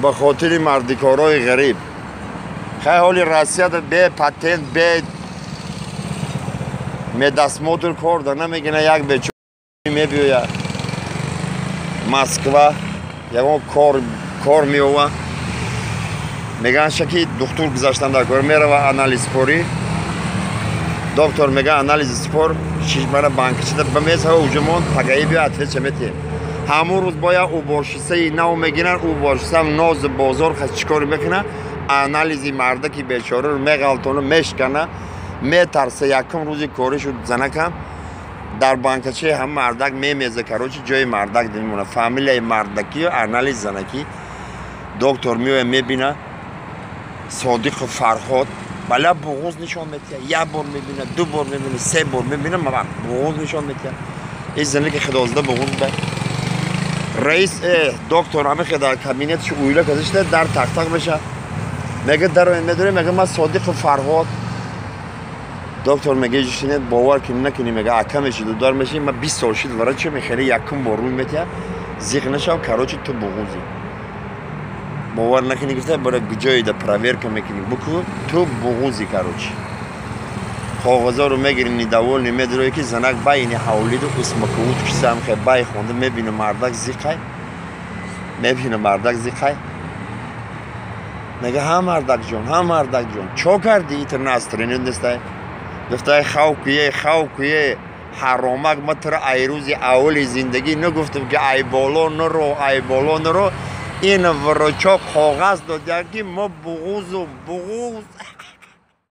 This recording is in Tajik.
Ба хотири мардикорои ғариб. Хай, ҳоли Россияда бе патент, бе медосмотр кор да намегина. Як бечо мебиёя Москва, ягон кор меова, мегаша, ки духтур гузаштан дар кор. Мерава, анализ спорӣ, доктор мега: «Анализ спор, мана банкачида бамеза, уҷумон пагаи биё, ответ ша метиҳем». Ҳамун рӯз бояд уборщица и нав мегиранд. Уборщица м нози бозор хас, чӣ кор мекуна? Анализи мардаки бечораро меғалтона, мешкана, метарса. Якум рӯзи корӣ шуд, занакам дар банкачаи ҳам мардак мемеза. Короче, ҷои мардак мемона, фамилияи мардакию анализ занакӣ. Доктор меоя, мебина: Содиқу Фарҳод. Бала, буғуз нишон метиҳа. Як бор мебина, ду бор мебина, се бор мебина, буғуз нишон метиҳа. Ин занаки худозда буғуз ба раис. Доктор ҳамихе дар кабинеташ уйла казишта, дар тақтақ меша, мега: «Дароем». Медорем, мега: «Ман Содиқу Фарҳод». Доктор мега: «Шинед, бовар кунӣ, накунӣ, мега, ака меши, дудар меши, ма 20 сол шид вара чо мехеле, якум бор рӯй метиҳа, зиқ нашав, короче, ту буғузӣ, бовар накунӣ, гуфта, бара ҷоида проверка мекунӣ, буку, ту буғузӣ». Короче, коғазоро мегири, недовольный медарои, ки занак байни ҳавлиду усмакууд кисамхе бай хонда мебина, мардак зиқай, мебина, мардак зиқай. Мега: «Ҳа, мардакҷон, ҳа, мардакҷон, чо кардӣ? Итр настроение нестай». Гуфтай: «Хав куе, хав куе, ҳаромак, ма тура ай рӯзи аввали зиндагӣ нагуфтам, ки ай боло наро, ай боло наро? Ин врачо коғаз додян, ки мо буғузу буғуз».